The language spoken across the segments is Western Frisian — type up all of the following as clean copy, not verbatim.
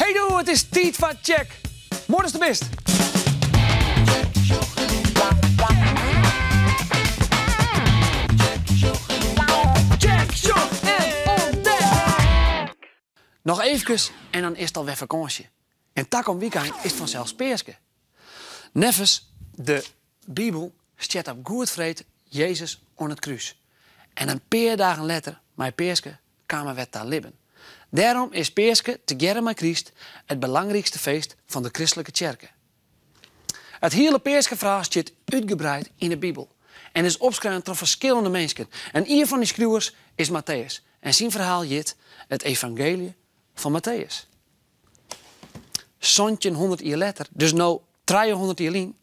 Hey doe, it is tiid foar Tsjek. Moai datst der bist. Tsjek, sjoch en ûntdek! Noch eefkes en dan is it alwer fakânsje. En takom wykein is it fansels Peaske. Neffens de Bibel stjert op Goedfreed Jezus oan it krús. En in pear dagen letter, mei Peaske, kaam er wer ta libben. Dêrom is Peaske, tegearre mei Kryst, it belangrykste feest fan de kristlike tsjerke. It hiele Peaskeferhaal stiet útgebreid yn 'e Bibel en is opskreaun troch ferskillende minsken. En ien fan dy skriuwers is Matteüs en syn ferhaal hjit it Evangeelje fan Matteüs. Santjinhûndert jier letter, dus no 300 jier lyn,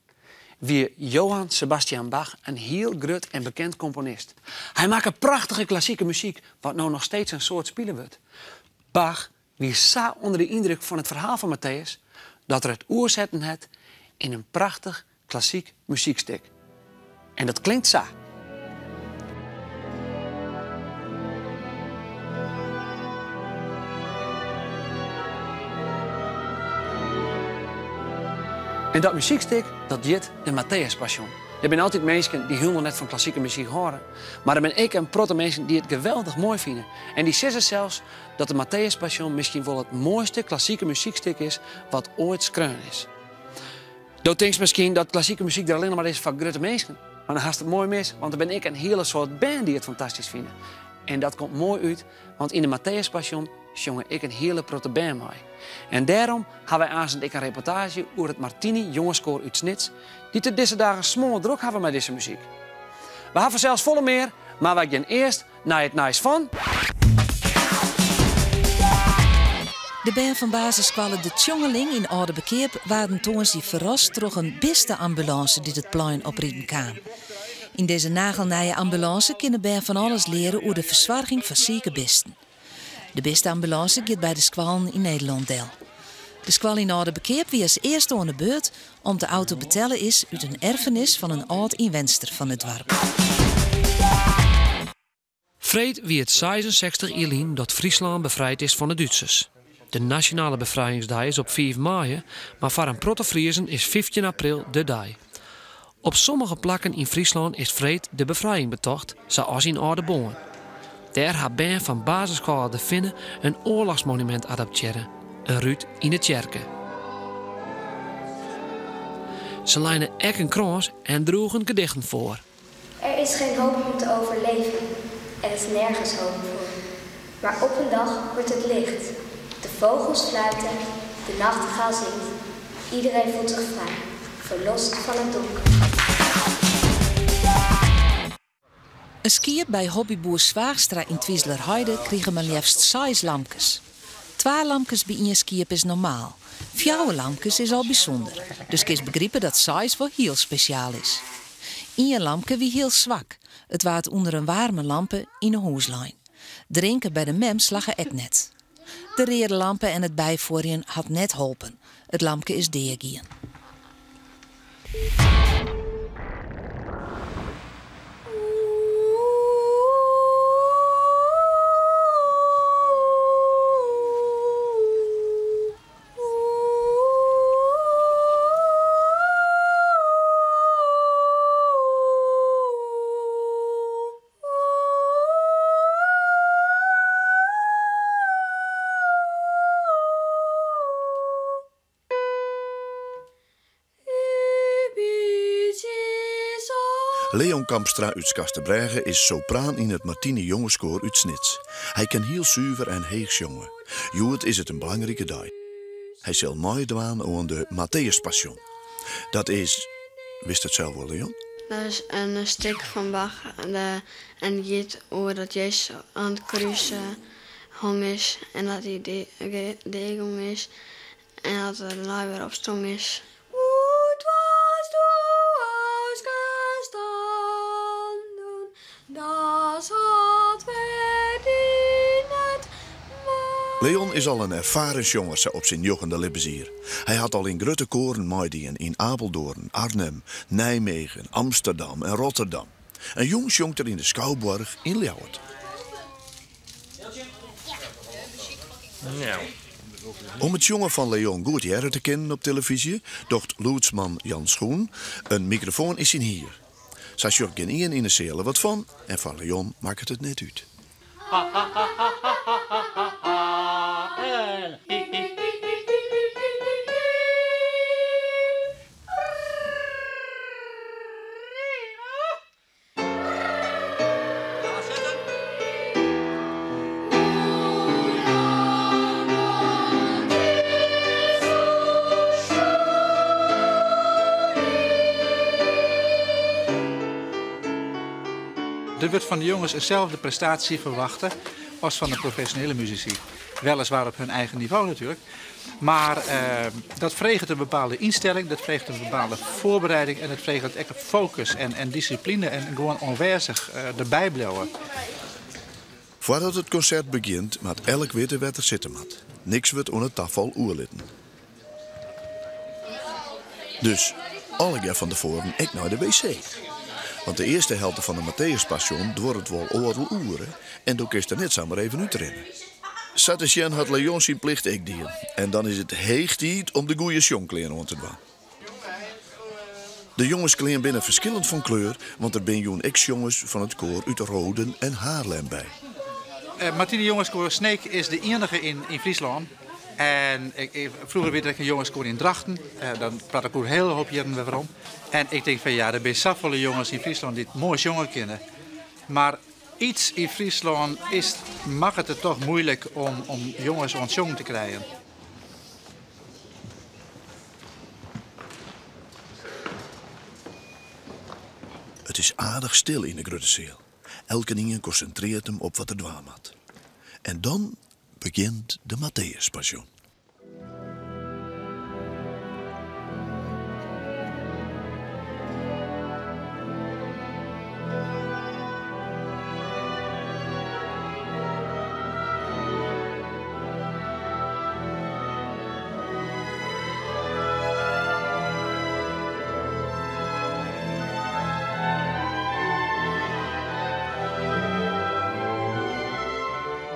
wie Johann Sebastian Bach in hiel grut en bekend komponist. Hy makke prachtige klassike muzyk, wat no noch steeds in soad spile wurdt. Bach wie sa ûnder de yndruk fan it ferhaal fan Matteüs dat er it oersetten hat yn in prachtich klassyk muzykstik. En dat klinkt sa. En dat muzykstik dat hjit de Matthäus Passion. Der binne altyd minsken dy't hielendal net fan klassike muzyk hâlde, mar der binne ek in protte minsken dy't it geweldich moai fine. En dy sizze sels dat de Matthäus Passion miskien wol it moaiste klassike muzykstik is wat oait skreaun is. Do tinkst miskien dat klassike muzyk der allinnich mar is foar grutte minsken, mar dan hast it moai mis, want der binne ek in hiele soad bern dy't it fantastysk fine. En dat komt moai út, want yn de Matthäus Passion sjonge ek in hiele protte bern mei. En dêrom ha wy aansend ek in reportaazje oer it Martini Jongeskoar út Snits, dy't it dizze dagen smoardrok hawwe mei dizze muzyk. We ha fansels folle mear, mar wy gean earst Nei it nijs fan. De bern fan basisskoalle De Tsjongeling yn Aldeberkeap waarden tongersdei ferrast troch in biste-ambulânse dy't it plein opriden kaam. Yn dizze nagelnije ambulânse kinne bern fan alles leare oer de fersoarging fan sike bisten. De biste-ambulânse giet by de skoallen yn Nederlân del. De skoalle yn Aldeberkeap wie as earste oan de beurt om't de auto betelle is út in erfenis fan in âld ynwenster fan it doarp. Freed wie it 66 jier lyn dat Fryslân befrijd is fan de Dútsers. De nasjonale befrijingsdei is op 5 maaie, mar foar in protte Friezen is 15 april de dei. Op sommige plakken yn Fryslân is freed de befrijing betocht, sa as yn Aldeboarn. Dêr ha bern fan basisskoalle De Finne in oarlochsmonumint adaptearre, in rút yn 'e tsjerke. Se leine ek in krâns en droegen gedichten foar. Er is geen hoop om te overleven. Er is nergens hoop voor. Maar op een dag wordt het licht. De vogels fluiten, de nachtegaal zingt. Iedereen voelt zich vrij, verlost van het donker. In skiep by hobbyboer Zwaagstra yn Twizelerheide krige mar leafst seis lamkes. Twa lamkes by ien skiep is normaal, fjouwer lamkes is al bysûnder, dus kinst begripe dat seis wol hiel spesjaal is. Ien lamke wie hiel swak, it waard ûnder in waarme lampe yn 'e hûs lein. Drinke by de mem slagge ek net. De reade lampe en it byfuorjen hat net holpen, it lamke is deagien. Leon Kampstra út Skarsterbrêge is sopraan yn it Martini Jongeskoar út Snits. Hy kin hiel suver en heech sjonge. Hjoed is it in belangrike dei. Hy sil meidwaan oan de Matthäus Passion. Dat is, witst it sels wol Leon? Dat is in stik fan Bach en it giet oer dat Jezus oan it krús hong is en dat hy deagong is en dat er dêrnei wer opstong is. Leon is al in erfaren sjonger sa op syn njoggende libbensjier. Hy hat al yn grutte koaren meidien yn Apeldoorn, Arnhem, Nijmegen, Amsterdam en Rotterdam. En jûn sjongt er yn de Skouboarch yn Ljouwert. Om it sjongen fan Leon goed hearre te kinnen op telefyzje, docht lûdsman Jan Schoen in mikrofoan yn syn hier. Sa sjocht gjinien yn 'e seal der wat fan en foar Leon makket it net út. Der wurdt fan de jonges inselde prestaasje ferwachte as fan de profesjonele musisy. Weliswaar op hun eigen nivo natuerlik. Mar dat freget in bepaalde ynstelling, dat freget in bepaalde foarbereiding en it freget ek fokus en dissipline en gewoan oanwêzich derby bliuwe. Foardat it konsert begjint moat elk witte wêr't er sitte moat. Niks wurdt oan it tafal oerlitten. Dus allegear fan tefoaren ek nei de wc. Want de earste helte fan de Matthäus Passion duorret wol oardel oere en do kinst der net samar even útrinne. Sa te sjen hat Leon syn plicht ek dien en dan is it heech tiid om de goeie sjongklean oan te dwaan. De jongesklean binne ferskillend fan kleur, want der bin jûn ek sjongers fan it koar út Roden en Haarlem by. Martini Jongeskoar Sneek is de iennige yn Fryslân. En froeger wie der ek in jongeskoar yn Drachten. Dan praat ik oer in hiele hoop jierren wer werom. En ik tink fan ja, der binne safolle jonges yn Fryslân dy't moai sjonge kinne. Mar Iets yn Fryslân is makket it toch moeilik om jonges oan it sjongen te krijen. It is aardich stil yn de grutte seal. Elkenien konsintrearret him op wat er dwaan moat. En dan begjint de Matthäus Passion.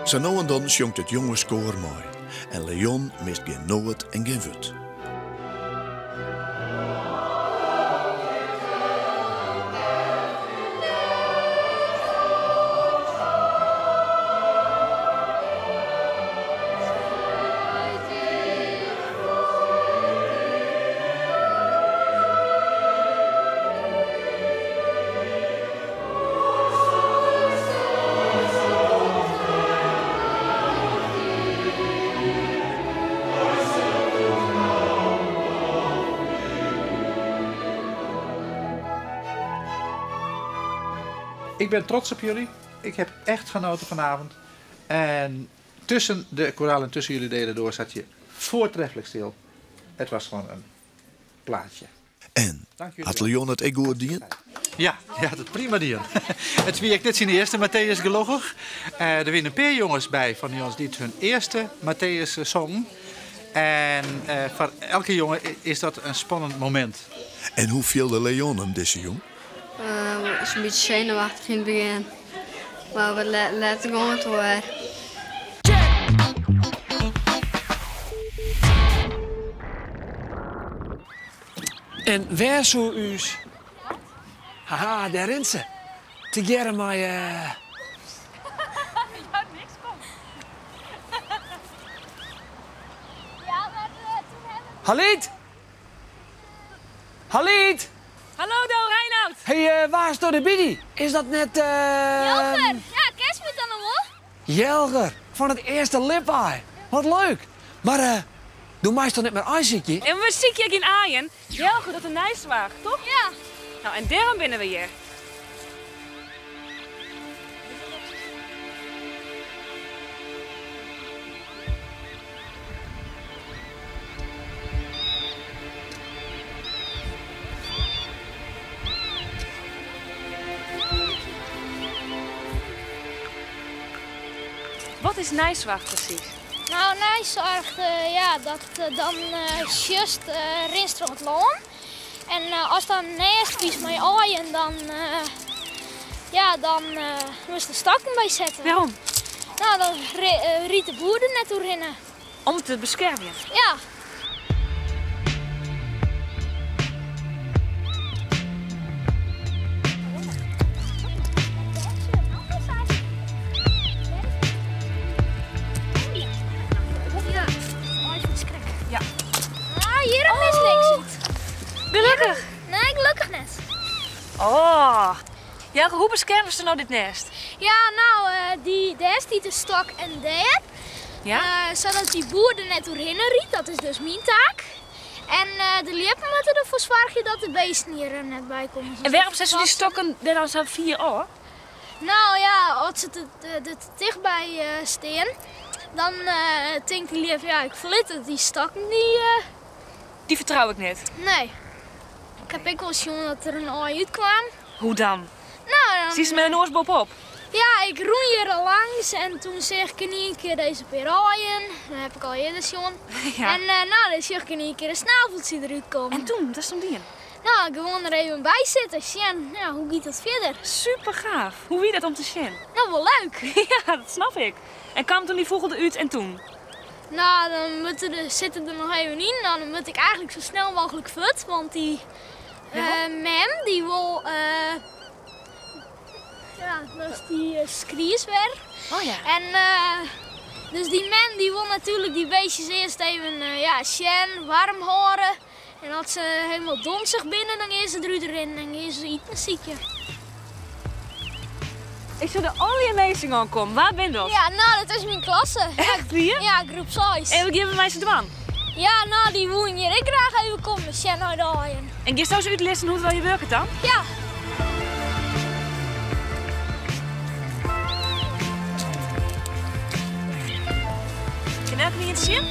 Sa no en dan sjongt it jongeskoar mei en Leon mist gjin noat en gjin wurd. Ik ben trots op jullie. Ik heb echt genoten vanavond. En tussen de koraal en tussen jullie delen door zat je voortreffelijk stil. Het was gewoon een plaatje. En, hat Leon it ek goed dien? Ja, hy hat it prima dien. It wie ek net syn earste Matthäus gelokkich. Der wiene in pear jonges by fan ons dy't hun earste Matthäus songen. En foar elke jonge is dat in spannend momint. En hoe fielde Leon him dizze jûn? Was in bytsje senuwachtich yn it begjin, mar wat letter gong it wol wer. En wêr soe ús. Haha, dêr rint se. Tegearre mei. Halit! Halit! Hallo do, Reinout! Hey, wa is der by dy? Is dat net. Jelger! Ja, kenst my dan noch wol? Jelger, fan it earste ljipaai. Wat leuk! Mar do meist toch net mear aaisykje? En we sykje ek gjin aaien. Jelger docht de neisoarch, toch? Ja. No, en dêrom binne we hjir. Wat is neisoarch presys? No, neisoarch, ja, dat dan sjochst rinst troch it lân. En ast dan nêst fynst mei aaien, dan, ja, dan moatst der stakken by sette. Wêrom? No, dan rydt de boer der net oerhinne. Om te beskermjen? Ja. Ja. Ah, hjir is niks út. Gelokkich. Nee, gelokkich net. Oh. Jelger, hoe beskermst do no dit nêst? Ja, no, dy, dêr stiet in stok en dêr. Ja? Sadat dy boer der net oerhinne rydt, dat is dus myn taak. En de ljippen moatte derfoar soargje dat de beesten hjir net by komme. En wêrom setsto dy stokken dêr dan sa fier ôf? No ja, as se der te tichtby stean, dan tinkt dy ljip, ja, ik ferlit it, dy stokken dy. Dy fertrou ik net. Nee. Ik ha ek wol sjoen dat der in aai útkwam. Hoe dan? No, dan. Stiest der mei de noas boppe-op? Ja, ik rûn hjir al langs en toen seach ik yn ien kear dizze pear aaien. Dat ha ik al earder sjoen. Ja. En no, dan sjoch ik yn ien kear in snaveltsje derút kommen. En toen, wat hast toen dien? No, gewoan der even by sitte, sjen, ja, hoe giet dat fierder. Super gaaf. Hoe wie dat om te sjen? No, wol leuk. Ja, dat snap ik. En kaam toen dy fûgel derút en toen? No, dan moatte de, sit er der noch even yn. No, dan moat ik eigentlik sa snel mooglik fuort, want dy mem dy wol, ja, dat is dy skries wer. Oh ja. En dus dy mem dy wol natuerlik dy beestjes earst even ja, sjen, waarm hâlde. En as se hielendal donzich binne, dan gean se derút rinnen en gean se iten sykjen. Ik sjoch de allegear minsken oankommen. Wa binne dat? Ja, no, dat is myn klasse. Echt wier? Ja, groep seis. En wat gean we mei se dwaan? Ja, no, dy woenen hjir ek graach even komme sjen nei de aaien. En giest se útlizzen hoe't it allegear wurket dan? Ja. Kin elkenien it sjen?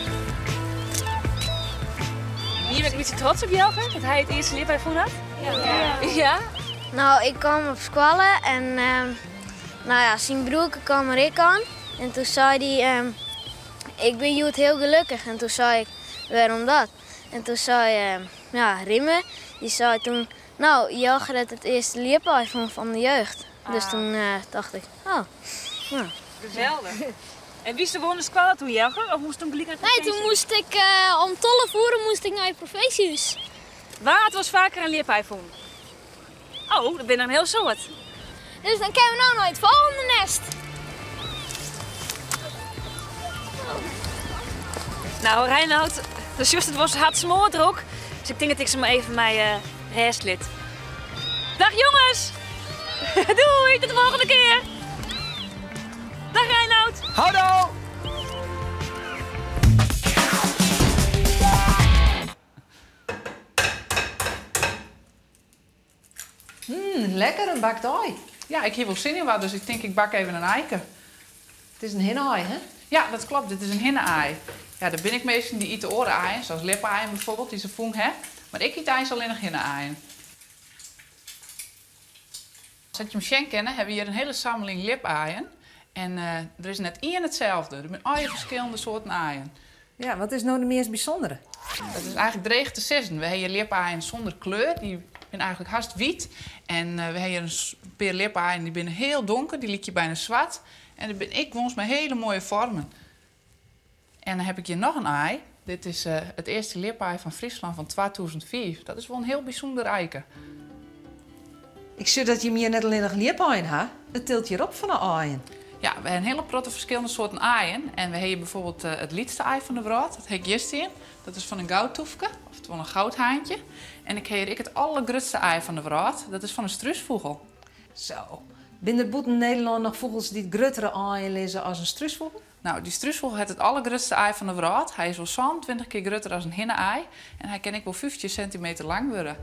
Hjir bin ik in bytsje trots op Jelger, dat hy it earste ljipaai fûn hat. Ja. Ja? No, ik kwam op skoalle en no ja, syn broerke kwam der ek oan. En toen sei dy, ik bin hjoed hiel gelokkich. En toen sei ik, wêrom dat? En toen sei ja, Rimmer, dy sei toen, no, Jelger hat it earste ljipaai fûn fan de jeugd. Dus toen tocht ik, oh, no. Geweldich. En wiest der wol nei skoalle toen, Jelger? Of moast toen gelyk nei it Nee, toen moast ik om 12 oere moast ik nei it provinsjehûs. Wa hat wolris faker in ljipaai fûn? Oh, dat binne der in hiel soad. Dus dan kinne we no nei it folgjende nêst. No, Reinoud, do sjochst it wol, se hat smoardrok. Dus ik tink dat ik se mar even mei rêst lit. Dag jonges! Doei, tot de volgende kear! Dag Reinoud! Houdoe! Mm, lekker, in bakt aai. Ja, ik hie wol sin yn wat, dus ik tink ik bak even in aike. It is in hinne-aai, hè? Ja, dat klopt. Dit is in hinne-aai. Ja, der binne ek minsken dy ite oare aaien, sa as ljipaaien byfoarbyld, dy't se fûn ha. Mar ik yt eins allinnich hinne-aaien. Sa't jim sjen kinne, hawwe we hjir in hiele samling ljipaaien. En der is net ien itselde. Der binne allegear ferskillende soarten aaien. Ja, wat is no de meast bysûndere? Dat is eigentlik dreech te sizzen. We hawwe hjir ljipaaien sûnder kleur, dy binne eigentlik hast wyt. En we hawwe hjir in pear ljipaaien dy binne hiel donker, dy lykje byna swart. En der binne ek guons mei hiele moaie foarmen. En dan haw ik hjir noch in aai. Dit is it earste ljipaai fan Fryslân fan 2005. Dat is wol in hiel bysûnder aike. Ik sjoch dat jim hjir net allinnich ljipaaien ha, it tilt hjir op fan 'e aaien. Ja, we ha in hiele protte ferskillende soarten aaien. En we ha hjir byfoarbyld it lytste aai fan de wrâld, dat ha ik hjir stean. Dat is fan in goudtoefke, oftewol in goudhaantje. En ik ha hjir ek it allergrutste aai fan de wrâld, dat is fan in strúsfûgel. Zo, binne der bûten Nederlân noch fûgels dy't gruttere aaien lizze as in strúsfûgel? No, dy strúsfûgel hat it allergrutste aai fan de wrâld. Hy is wol 27 kear grutter as in hinne-aai en hy kin ek wol 15 sintimeter lang wurde.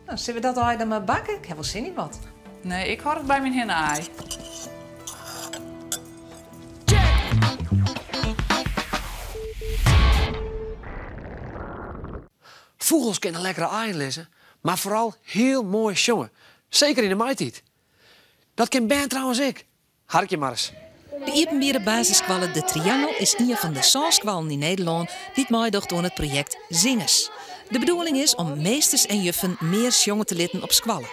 No, sille we dat aai dan mar bakke? Ik ha wol sin yn wat. Nee, ik hâld it by myn hinne-aai. Fûgels kinne lekkere aaien lizze, mar foaral hiel moai sjonge. Seker yn de maitiid. Dat kin bern trouwens ek. Harkje mar ris. De iepenbiere basisskoalle De Triangel is ien fan de sân skoallen yn Nederlân dy't meidocht oan it projekt Zingers. De bedoeling is om meesters en juffen mear sjonge te litten op skoalle.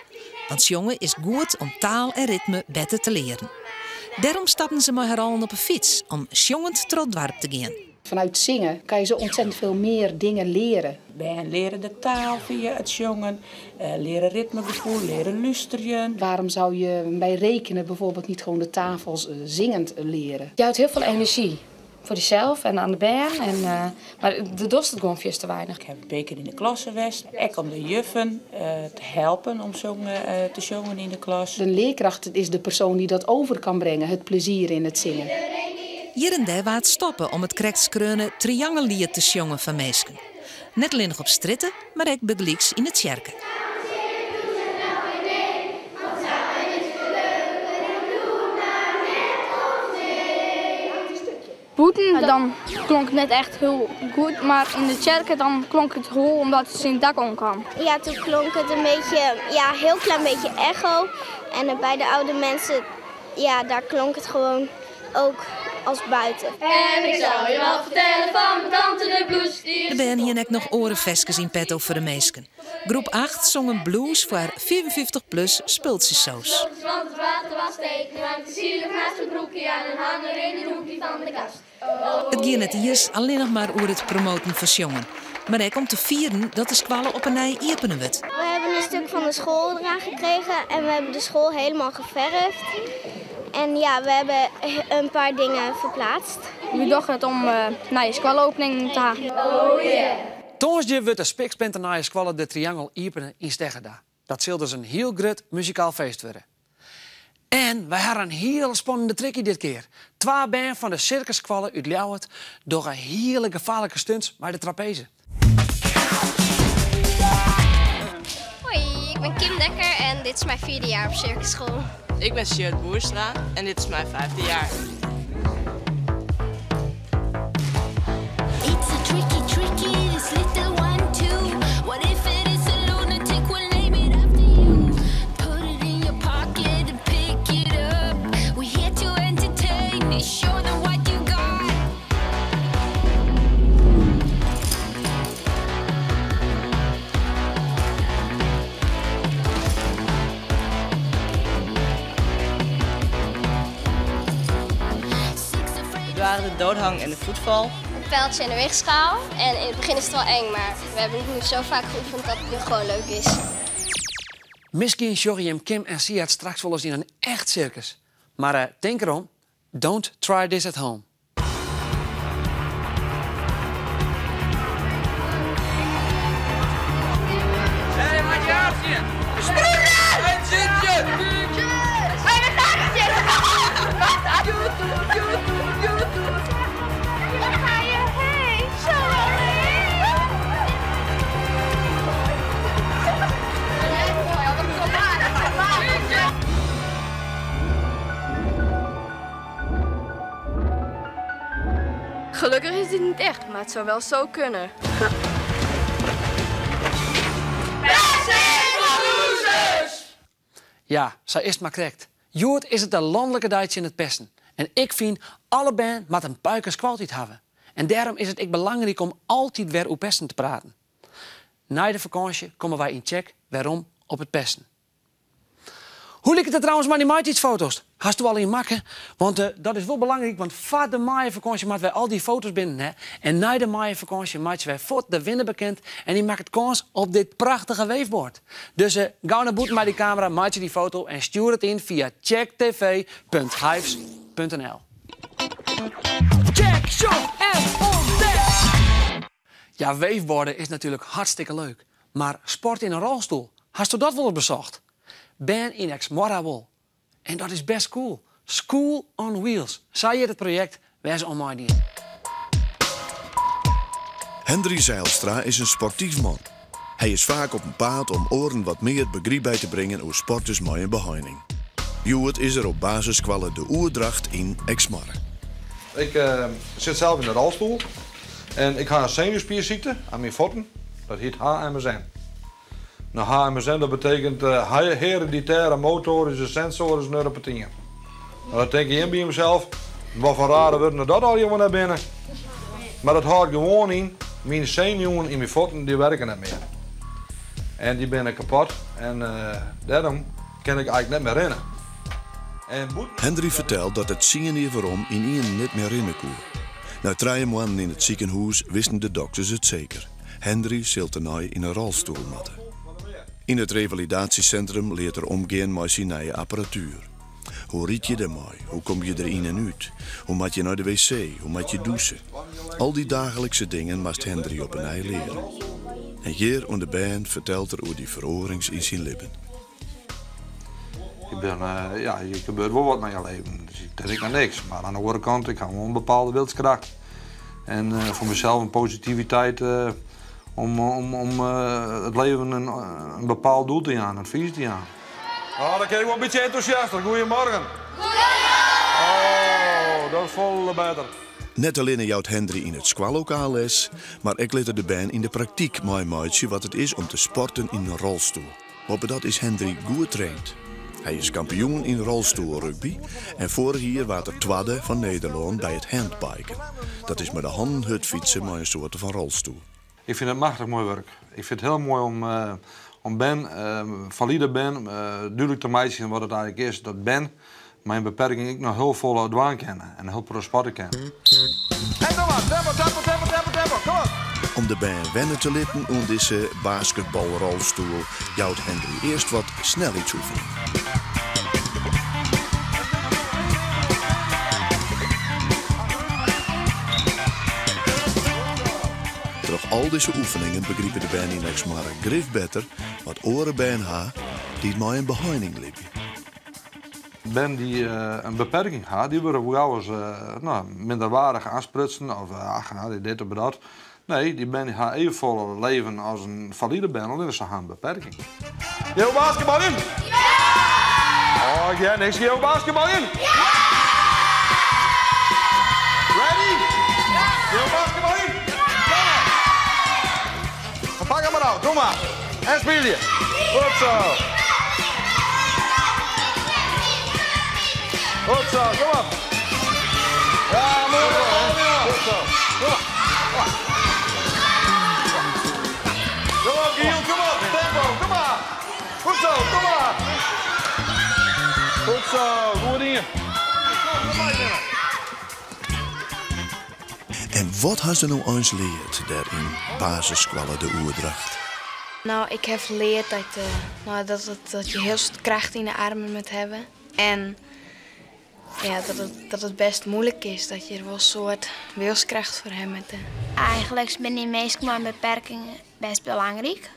Want sjonge is goed om taal en ritme better te learen. Dêrom stappen se mei har allen op 'e fyts om sjongend troch it doarp te gean. Vanuit zingen kan je zo ontzettend veel meer dingen leren. Bern leren de taal via het jongen, leren ritmegevoel, leren luisteren. Waarom zou je bij rekenen bijvoorbeeld niet gewoon de tafels zingend leren? Je houdt heel veel energie voor jezelf en aan de bern. En, maar de dorst het gewoon veel te weinig. Ik heb een beker in de klas geweest. Ik om de juffen te helpen om te zongen in de klas. De leerkracht is de persoon die dat over kan brengen, het plezier in het zingen. Hier en daar waard stoppen om het krekskreune triangellied te zongen van meesken. Net alleen nog op stritten, maar ook begelijks in het kerken. Boeten, dan klonk het net echt heel goed, maar in de kerk dan klonk het hol omdat het in het dak omkwam. Ja, toen klonk het een beetje, ja, heel klein beetje echo. En bij de oude mensen, ja, daar klonk het gewoon ook als buiten. En ik zou je wel vertellen van mijn tante de blues. Er zijn hier net nog orenveskes in petto voor de meesken. Groep 8 zong een blues voor 54 plus spultjesoos. Want het water was steek, nu hangt de zielig naast zijn broekje aan een hanger in het hoekje van de kast. Het ging net eerst alleen nog maar over het promoten van jongen. Maar ook om te vieren dat de squallen op een nij iepenen wordt. We hebben een stuk van de school eraan gekregen en we hebben de school helemaal geverfd. En ja, we hebben een paar dingen verplaatst. We dachten het om naar je squalopening te halen. Oh yeah! Torsdje wordt de spiksplinter naar je squallen de triangel iepenen in Steggerda. Dat zal dus een heel groot muzikaal feest worden. En wij hadden een hele spannende trickje dit keer. Twee band van de circuskwallen uit Ljouwert door een hele gevaarlijke stunts bij de trapeze. Hoi, ik ben Kim Dekker en dit is mijn 4e jaar op circusschool. Ik ben Sjoerd Boerstra en dit is mijn 5e jaar. It's a tricky, tricky, this little one too. What if it is a lunatic? We'll name it after you. Put it in your pocket and pick it up. We're here to entertain. Show them what you got. Het waren de doodhang en de voetval. Het pijltje en de weegschaal. En in het begin is het wel eng, maar we hebben het nu zo vaak geoefend dat het nu gewoon leuk is. Misschien Jorrie en Kim en Siad straks wel eens in een echt circus. Maar denk erom, don't try this at home. Hey, Matjaasje! Springen! Het zitje! Hey, we gaan het zitten! YouTube, YouTube, YouTube. Daar ga je heen, zo Gelukkig is dit niet echt, maar het zou wel zo kunnen. Ja, zij is het maar correct. Joert is het de landelijke Duits in het pesten. En ik vind alle band moet een puikers kwaliteit hebben. En daarom is het ik belangrijk om altijd weer over pesten te praten. Na de vakantie komen wij in check waarom op het pesten. Hoe lijkt het trouwens maar die maaitidsfoto's? Hast u al in makken? Want dat is wel belangrijk, want voor de maaivakantie maken wij al die foto's binnen. Hè? En na de maaivakantie maken wij voort de winnaar bekend. En die maakt het kans op dit prachtige weefbord. Dus ga naar boeten met die camera, maak je die foto en stuur het in via checktv.hyves.nl. Check, shop en ontdek! Ja, weefborden is natuurlijk hartstikke leuk. Maar sport in een rolstoel, hast u dat wel eens bezocht? Ben in Exmorra wol. En dat is best cool. School on Wheels. Zij je het project waar ze om mij Hendri Zijlstra is een sportief man. Hij is vaak op een paad om oren wat meer begrip bij te brengen over sporters met een beheining. Joert is er op basiskwallen de oerdracht in Exmorra. Ik zit zelf in de rolstoel en ik heb een zenuwspierziekte aan mijn voeten. Dat heet HMSN. Nou, HMSN dat betekent hereditaire motorische sensorische neuropathieën. Nou, dat denk je in bij mezelf. Wat voor rare worden dat al jongen naar binnen. Maar dat houdt gewoon in. Mijn zenuwen in mijn voeten die werken niet meer. En die ben ik kapot. En daarom kan ik eigenlijk net meer rennen. En Hendri vertelt dat het zien hier waarom in één net meer rennen kon. Nei trije moannen yn it sikehûs wisten de dokters it seker. Hendry sil tenei yn in rolstoel moatte. Yn it revalidatiesintrum leart er omgean mei syn nije apparatuer. Hoe ryd je dermei? Hoe komme je der yn en út? Hoe moat je nei de wc? Hoe moat je dûse? Al dy daaglikse dingen moast Hendry op 'e nij leare. En hjir oan de bern fertelt er oer dy feroarings yn syn libben. Ik ben, ja, er gebeurt wol wat mei je leven. Dus ik denk aan niks. Maar aan de oare kant, ik ha wol in bepaalde wilskracht. En foar mysels in positiviteit om, om, om it leven in bepaald doel te jaan, advys te jaan. Oh, dan kin ik wol in bytsje entûsjaster. Goedemorgen. Oh, dat is folle better. Net allinne jout Hendry yn it skoallokaal les, mar ek lit er de bern yn de praktyk meimeitsje wat it is om te sporten yn in rolstoel. Boppedat is Hendry goed traind. Hy is kampioen yn rolstoelrugby en foarich jier waard er twadde fan Nederlân by it handbiken. Dat is mei de hannen hurdfytse mei in soarte fan rolstoel. Ik fyn it machtich moai wurk. Ik fyn it hiel moai om, om bern, falide bern, dúdlik te meitsjen wat it eigentlik is dat bern mei in beperking ek noch hiel folle dwaan kinne en hiel protte sporte kinne. En kom mar, tempo, tempo, tempo, tempo, tempo, kom op! Om de bern wenne te litten oan dizze basketbalrolstoel jout Hendry earst wat snelheidsoefening. Troch al dizze oefeningen begripe de bern yn Eksmoarre grif better wat oare bern ha dy't mei in beheining libje. Bern dy't in beperking ha, dy wurde wol gau as no, minderwaardich oansprutsen of ach, ja, dit of dat. Nee, dy bern ha evenfolle leven as in falide bern, allinnich se ha in beperking. Gean we basketbaljen? Ja! Oh, ik hear niks. Gean we basketbaljen? Ja! Ready? Ja! Gean we basketbaljen? Ja! Pak him mar ôf, doe mar. En spylje. Goed zo. Goed zo, kom op. Ja, moai. Goed zo. Kom op. Kom op, Giel, kom op. Tempo, kom mar. Goed zo, kom mar. Goed zo, goed yn. En wat ha se no eins leard dêr yn basisskoalle De Oerdracht? No, ik ha leard dat, no, dat, it, dat je hiel soad kracht yn de armen moat hawwe. En ja, dat it, dat it bêst muoilik is, dat je der wol in soad wilskracht foar hawwe moatte. Eigenlik binne dy minsken mei in beperking bêst belangryk.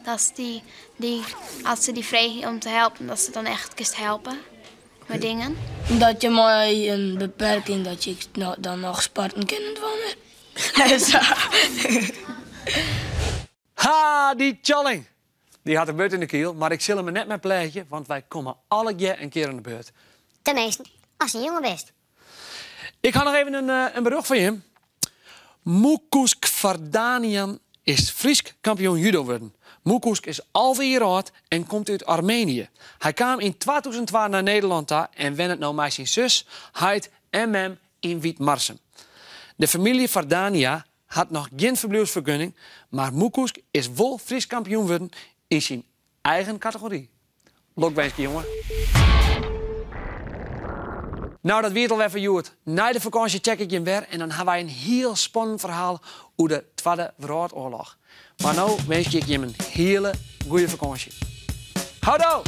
Dat dy, dy, as se dy freegje om te helpen, dat se dan echt kinst helpe mei dingen. Dat je mei in beperking dat je dan noch sporten kinne dwaan. Ha, dy Tjalling! Dy hat in burd yn de kiel, mar ik sil him der net mei pleagje, want wy komme allegear in kear oan de beurt. Teminsten, ast in jonge bist. Ik ha noch even in berjocht foar jim. Moekoesk Vardanian is Frysk kampioen judo wurden. Moekoesk is 11 jier âld en komt út Armenië. Hy kaam yn 2002 nei Nederlân ta en wennet no mei syn sus, heit en mem yn Wytmarsum. De famylje Vardania hat noch gjin ferbliuwsfergunning, mar Moekoesk is wol Frysk kampioen wurden yn syn eigen kategory. Lokwinske, jonge. No, dat wie it alwer foar hjoed. Nei de fakânsje check ik jim wer en dan ha wy in hiel spannend ferhaal oer de Twadde Wrâldoarloch. Mar no winskje ik jim in hiele goede fakânsje. Houdoe!